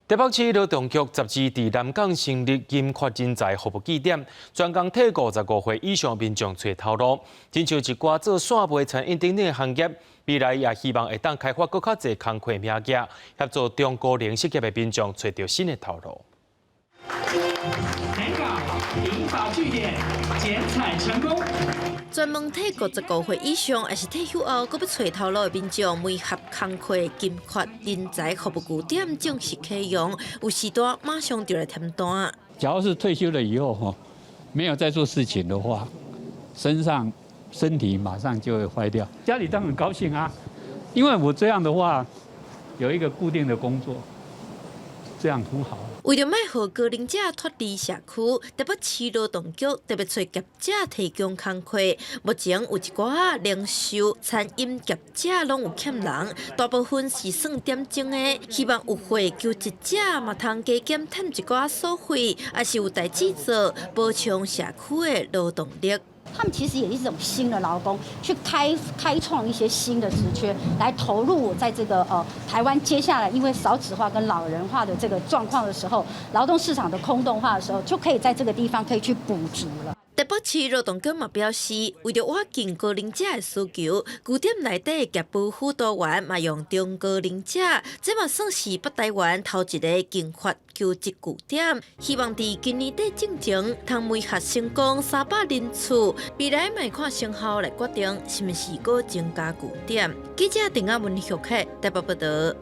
台北市勞動局雜誌佇南港成立金髮人才服務據點，專工替55歲以上民眾揣頭路，親像一寡做散賣餐飲等等的行業，未來也希望會當開發閣較濟工課名額，協助中高齡失業的民眾揣著新的頭路。南港銀髮據點剪彩成功。專門替55歲以上，抑是退休後閣欲揣頭路的民眾，媒合工課金髮人才服務據點正式啟用，有時單馬上就來填單。假如是退休了以後，哈，沒有在做事情的話，身上身體馬上就會壞掉。家裡當然高興啊，因為我這樣的話有一個固定的工作，這樣很好。為著莫予高齡者脫離社區，台北市勞動局特別揣業者提供工課。目前有一寡零售、餐飲業者攏有欠人，大部分是算點鐘的。希望有歲求職者嘛通加減趁一寡所費，抑是有代誌做，補充社區的勞動力。他們其實也是一種新的勞工，去開創一些新的職缺，來投入在這個台灣接下來因為少子化跟老人化的這個狀況的時候，勞動市場的空洞化的時候，就可以在這個地方可以去補足了。台北市勞動局嘛表示，為著倚近高齡者的需求，據點內底的業務輔導員嘛用中高齡者，這嘛算是北台灣頭一个金髮求職據點。希望佇今年底進前，通媒合成功300人次，未來嘛看成效來決定，是毋是閣增加據點。記者鄧亞文旭克台北報道。